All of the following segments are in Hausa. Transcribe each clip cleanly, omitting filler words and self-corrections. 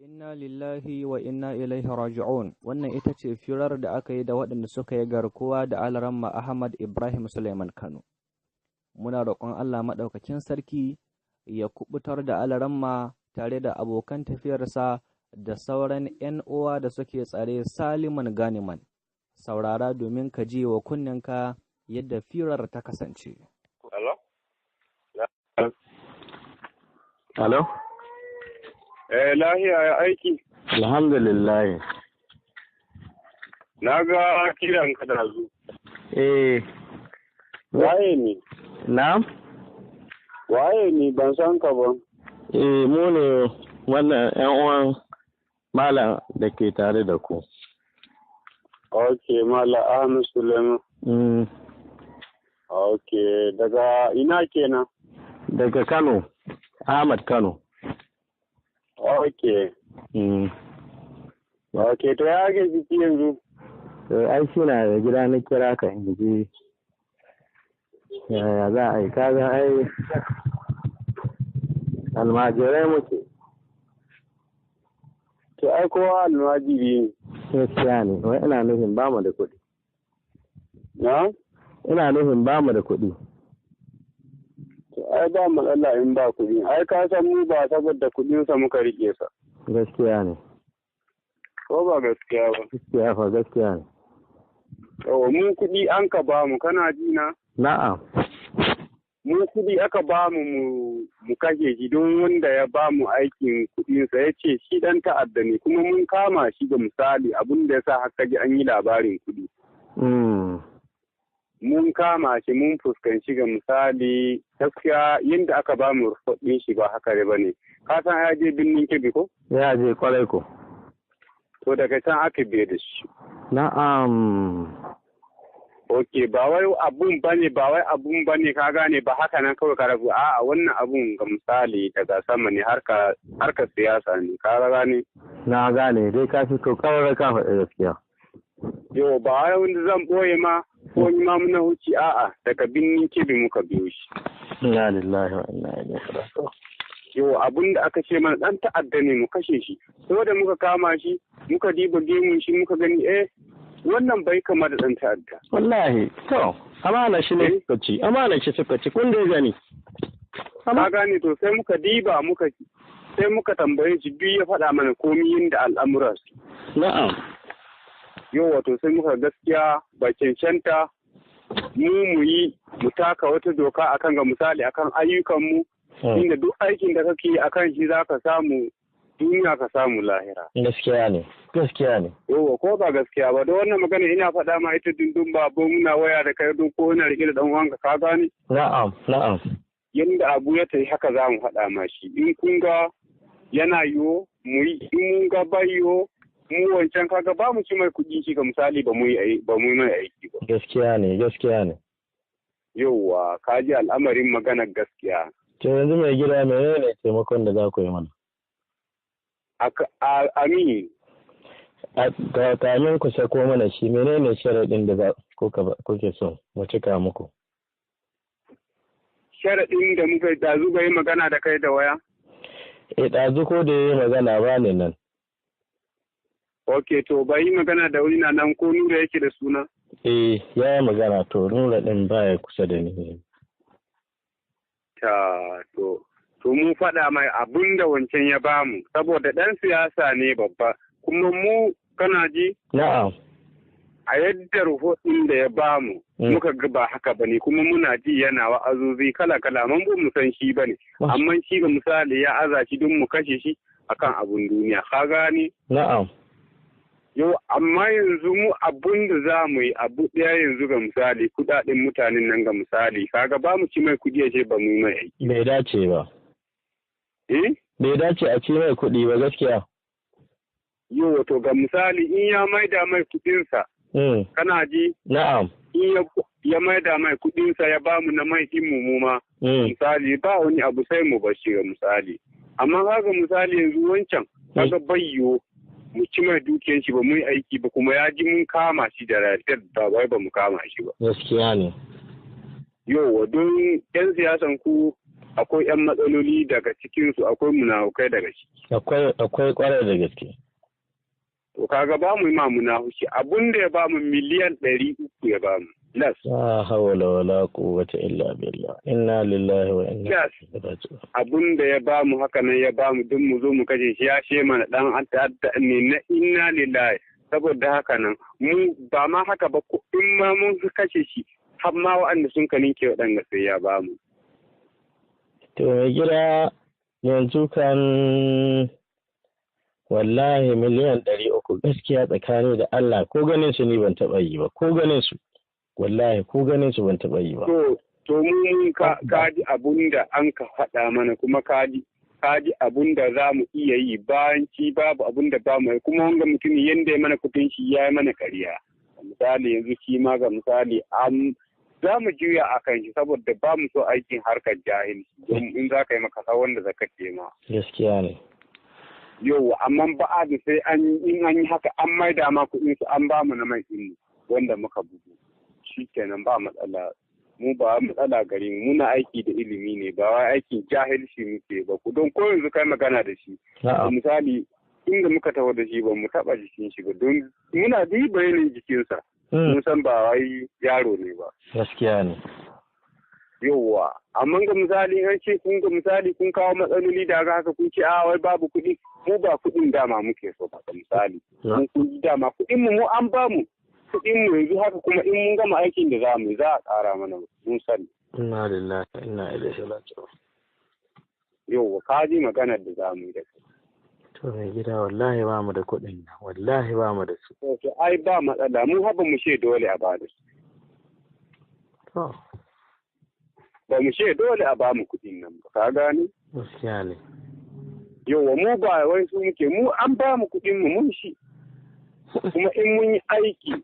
Inna lillahi wa inna ilaihi raji'un. Wannan ita ce firar da aka yi da waɗanda suka yi garkuwa da Alaramma Ahmad Ibrahim Suleiman Kano. Muna roƙon Allah Maɗaukakin Sarki ya kubutar da Alaramma tare da abokan tafiyarsa da sauran 'yan uwa da suke tsare saliman ganiman. Saurara domin ka ji wa kunninka yadda firar ta kasance. Hello? Hello? Eh, lahiya ya aiki. Alhamdulillah. Na ga kiran ka da zu. Eh. Waye ne? Na'am? Waye ne ban san ka ba. Eh, mu ne wannan ƴan uwan malam da ke tare da ku. Ok, Malam Ahmed Suleiman. Ok, daga ina kenan? Daga Kano, Ahmad Kano. Ok. Ok, to ya ake ciki yanzu? To ai shi na da gida na kira ka in ji yaya za a yi kaga ai almajirai muke. To ai kowa almajiri ne. Gaskiya ne, wai ina nufin ba mu da kuɗi. Na? Ina nufin ba mu da kuɗi. To ai ba matsala in ba kuɗi. Ai ka san mu ba saboda kuɗinsa muka rike sa. Gaskiya ne. Ko ba gaskiya ba? Gaskiya fa gaskiya ne. Yawwa mu kuɗi an ka ba mu kana ji na? Na'am. Mu kuɗi aka ba mu mu kashe shi don wanda ya ba mu aikin kuɗinsa ya ce shi ɗan ta'adda ne kuma mun kama shi ga misali abin da ya sa haka ji an yi labarin kuɗi. Mun kama shi mun fuskanci ga misali gaskiya yadda aka ba mu ɗin shi ba haka ba ne. Ka san ya je birnin Kebbi ko? Ya je kwarai ko. To daga can aka biye da shi. Na'am. Ok, ba wai abun bane ba wai abun bane ka gane ba haka nan kawai ka rabu a'a wannan abun ga misali daga sama ne harka harka siyasa ne ka gane. Na gane dai ka fito kawai ka faɗi gaskiya. Yo ba wai wanda zan boye ma ko ni ma muna huci a'a daga binnin Kebbi muka biyo shi. Inna lillahi wa inna ilaihi raji'un. Yo abun da aka ce mana dan ta'adda ne mu kashe shi. Ko da muka kama shi muka diba gemun shi muka gani eh wannan bai kama da ɗan ta'adda. Wallahi, to, amana shi ne suka ci, amana shi suka ci, kun dai gani. Ka gane to sai muka diba muka sai muka tambaye shi biyu ya faɗa mana komi yadda al'amura su. Na'am. Yau wato sai muka gaskiya ba cancanta mu mu yi mu taka wata doka akan ga misali akan ayyukanmu inda duk aikin da kake akan shi za ka samu duniya ka samu lahira. Gaskiya ne, gaskiya ne. Yauwa ko ba gaskiya ba, da wannan magana ina faɗa ma ita dundun ba ko muna waya da kai don ko ina rike da ɗan uwanka ka gane? Na'am, na'am. Yanda abu ya tafi haka za mu faɗa ma shi. In kun ga yana yiwo mu yi, in mun ga bai yiwo mu wancan kaga ba mu ci mai kuɗi shi ga misali ba mu yi ba mu mai aiki ba. Gaskiya ne, gaskiya ne. Yauwa ka ji al'amarin maganar gaskiya. To yanzu mai gida menene taimakon da za ku yi mana? Amin. Kamin ku sako mana shi menene sharaɗin da kuke so mu cika muku? Sharaɗin da muka ɗazu bai magana da kai da waya? E ɗazu ko da yi magana ba ne nan. Ok to bai yi magana da wani na nan ko Nura yake da suna? Eh ya yi magana to Nura ɗin baya kusa da ni. Ta to. To mu faɗa mai abun da wancan ya bamu saboda ɗan siyasa ne babba kuma mu kana ji? Na'am. A yadda rahoton da ya bamu muka ga ba haka bane kuma muna ji yana wa'azozi kala kala mun ba mu san shi bane amma shi ga misali ya aza shi don mu kashe shi akan abun duniya ka gane? Na'am. Yau amma yanzu mu abun da za mu yi abu ɗaya yanzu ga misali kuɗaɗen mutanen nan ga misali kaga ba mu ci mai kuɗi ya ce ba mu yi mai aiki. Bai dace ba. Eh? Bai dace a ci mai kuɗi ba gaskiya. Yau wato ga misali in ya maida mai kuɗinsa. Kana ji? Na'am. In ya maida mai kuɗinsa ya bamu na mai ɗin mu ma. Misali ba wani abu sai mu bashi ga misali. Amma kaga misali yanzu wancan kaga bayyo mu ci mai dukiyan shi ba mu yi aiki ba kuma ya ji mun kama shi da rafiyar ba wai ba mu kama shi ba. Gaskiya ne. Yau don 'yan siyasan ku akwai 'yan matsaloli daga cikinsu, akwai munafukai daga ciki. Akwai kwarai da gaske. To kaga ba mu yi ma munafuki, abun da ya ba mu 300,000,000 ya ba mu. Las. La hawla wala quwwata illa billah. Inna lillahi wa inna ilaihi raji'un. Abun da ya ba mu haka nan ya ba mu duk mu zo mu kashe shi, ya she mana dan ta'adda ne na inna lillahi. Saboda haka nan mu ba ma haka ba, ko in ma mun kashe shi har ma waɗanda sun ka ninke waɗanda sai ya ba mu. To mai gida, yanzu kan wallahi 300,000,000 gaskiya tsakani da Allah ko ganin su ni ban taɓa yi ba, ko ganin su wallahi ko ganin su ban taɓa yi ba. To mun ka ji abun da an ka faɗa mana, kuma ka ji abun da za mu iya yi bayan ci babu abun da ba mu yi, kuma wanga mutum yanda ya mana kuɗin shi ya yi mana ƙarya. Misali yanzu shi ma ga misali za mu juya a kan shi saboda ba mu so aikin harkar jahilci, don in za ka yi maka sa wanda za ka ce ma. Gaskiya ne. Yau amma ba a da sai in an yi haka an maida ma kuɗin su an ba mu na mai ɗin wanda muka bugu. Shi kenan ba matsala. Mu ba matsala gare mu, muna aiki da ilimi ne, ba wai aikin jahilci muke ba. Ku don ko yanzu kai magana da shi. Misali inda muka taho da shi ba mu taɓa jikin shi ba, don muna bi bayanin jikinsa. Mun san ba wai yaro ne ba. Gaskiya ne. Yawwa, amma ga misali an ce kun ga misali kun kawo matsaloli da haka kun ce a wai babu kuɗi, mu ba kuɗin dama muke so ba ga misali. Mun kun dama kuɗin mu mu an ba mu kuɗin mu yanzu haka, kuma in mun gama aikin da za mu za a ƙara mana, mun sani. Inna lillahi wa inna ilaihi raji'un. Yawwa, ka ji maganar da za mu yi da kai. To mai gida, wallahi ba mu da kuɗin nan, wallahi ba mu da su. To ai ba matsala, mu haba mu ce dole a ba da su. To. Ba mu ce dole a ba mu kuɗin nan ba, ka gane? Gaskiya ne. Yawwa, mu ba wai su muke, mu an ba mu kuɗin mu mun shi. Kuma in mun yi aiki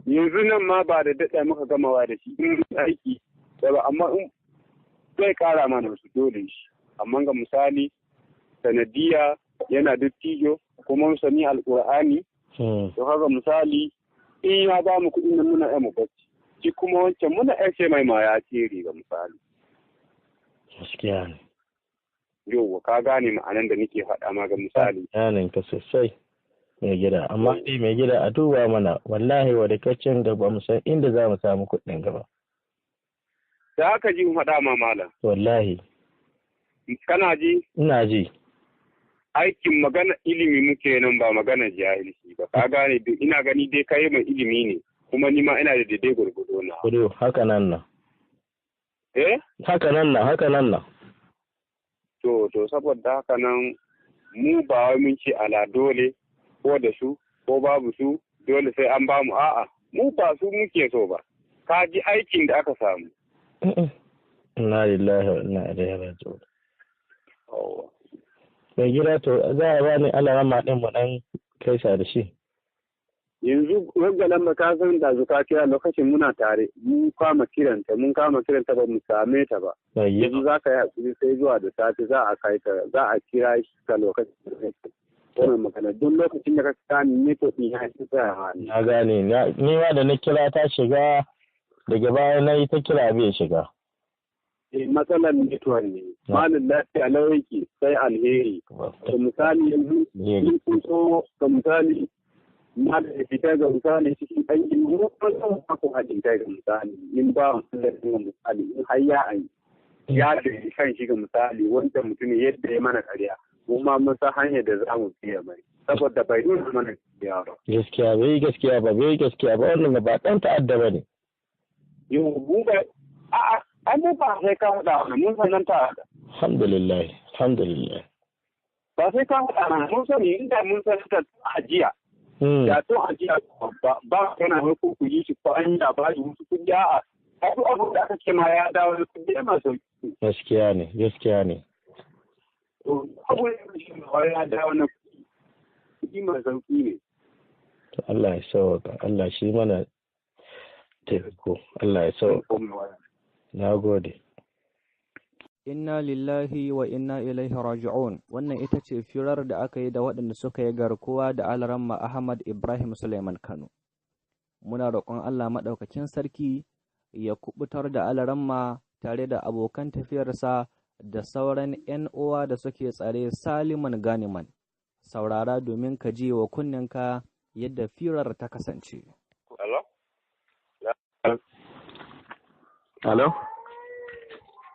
yanzu nan ma ba da daɗa muka gamawa da shi, in mun yi aiki da ba, amma in zai ƙara mana su dole shi. Amma ga misali sanadiya yana dattijo kuma sani alƙur'ani. To haka misali in ya ba mu kuɗin nan muna iya mu bacci. Shi kuma wancan muna iya ce mai ma ya tsere ga misali. Gaskiya ne. Yauwa, ka gane ma'anan da nake faɗa ma ga misali. Bayanin ka sosai mai gida, amma dai mai gida a duba mana wallahi wadakaccen da ba mu san inda za mu samu kuɗin gaba. Da haka ji faɗa ma malam. Wallahi. Kana ji? Ina ji. Aikin magana ilimi muke nan ba magana jahilci ba, ka gane? Ina gani dai kai mai ilimi ne, kuma ni ma ina da daidai gurgudo na. Kudu, haka nan na. Eh? Haka nan na, haka nan na. To saboda haka nan mu ba wai mun ce ala dole ko da su ko babu su dole sai an bamu, a'a mu ba su muke so ba. Ka ji aikin da aka samu. Inna lillahi wa inna ilaihi raji'un. Mai gida, to za a bani alarama ɗin mu ɗan kaisa da shi. Yanzu wagga lamba ka san da zuka kira lokacin muna tare, mun kama kiranta ba mu same ta ba. Yanzu za ka yi hakuri sai zuwa da safe za a kai ta, za a kira shi ka lokacin da kake. Wannan magana duk lokacin da ka sani ne to in ya ci tsayawa ne. Na gane, ni ma da na kira ta shiga daga baya na yi ta kira bai shiga. Matsalar network ne. Malin lafiya lau yake sai alheri. Ga misali yanzu in kun so ga misali na da fita ga misali cikin ɗan mu kuma zan ba ku haɗin kai ga misali in ba mu da ga misali in har ya an ya da kan shi ga misali wanda mutum yadda ya mana ƙarya mu ma mun san hanyar da za mu biya mai saboda bai nuna mana gaskiya ba. Gaskiya bai gaskiya ba bai gaskiya ba, wannan ba ɗan ta'adda ba ne. Yau mu ba a'a ai mu ba sai ka faɗa mana mun san nan ta'adda. Alhamdulillah, alhamdulillah. Ba sai ka faɗa mana mun sani, inda mun san ta ajiya. Da to ajiya ba kana wai ko ku yi shi ko an yi labari wasu kuɗi, a'a. Ai duk abin da aka ce ma ya dawo da kuɗi ma sauki. Gaskiya ne, gaskiya ne. To abu ne shi ma ya dawo na kuɗi ma sauki ne. To Allah ya sauka, Allah shi mana taimako, Allah ya sauka. Na gode. Inna lillahi wa inna ilaihi raji'un. Wannan ita ce firar da aka yi da waɗanda suka yi garkuwa da Alaramma Ahmad Ibrahim Suleiman Kano. Muna roƙon Allah maɗaukakin sarki ya kubutar da Alaramma tare da abokan tafiyarsa da sauran 'yan uwa da suke tsare Saliman Ganiman. Saurara domin ka ji wa kunninka yadda firar ta kasance. Hello? Hello?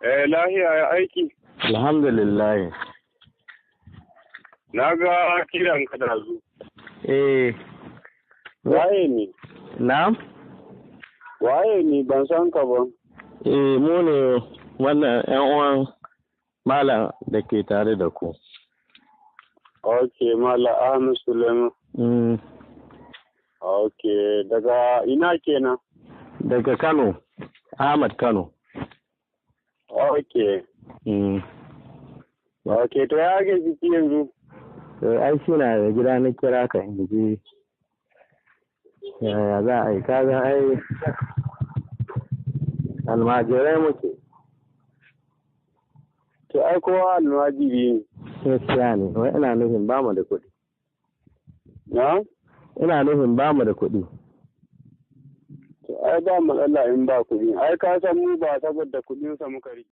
Eh, lahiya ya aiki. Alhamdulillah. Na ga kiran ka da zu. Eh. Waye ne? Na'am? Waye ne ban san ka ba. Eh, mu ne wannan ƴan uwan malam da ke tare da ku. Ok, Malam Ahmed Suleiman. Ok, daga ina kenan? Daga Kano, Ahmad Kano. Ok. Ok, to ya ake ciki yanzu? To ai shi na da gida na kira ka in ji yaya za a yi kaga ai almajirai muke. To ai kowa almajiri ne. Gaskiya ne, wai ina nufin ba mu da kuɗi. Na? Ina nufin ba mu da kuɗi. To ai ba matsala in ba kuɗi. Ai ka san mu ba saboda kuɗinsa muka riƙe.